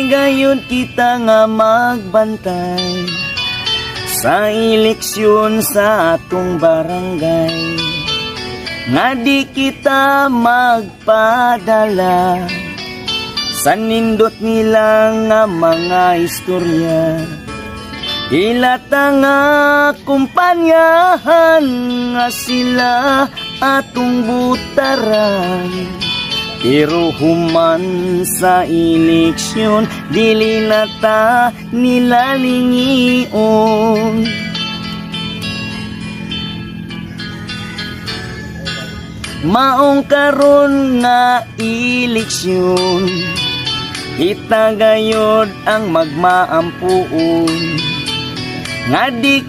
Angay gayud kita nga magbantay sa eleksyon sa atong barangay, nga di kita magpadala sa nindot nila nga mga istorya. Hilata nga kumpanyahan nga sila atong butaran, pero human sa eleksyon, dili na ta nila lingion. Maong karon nga eleksyon, kita gayod ang magmaampuon nga di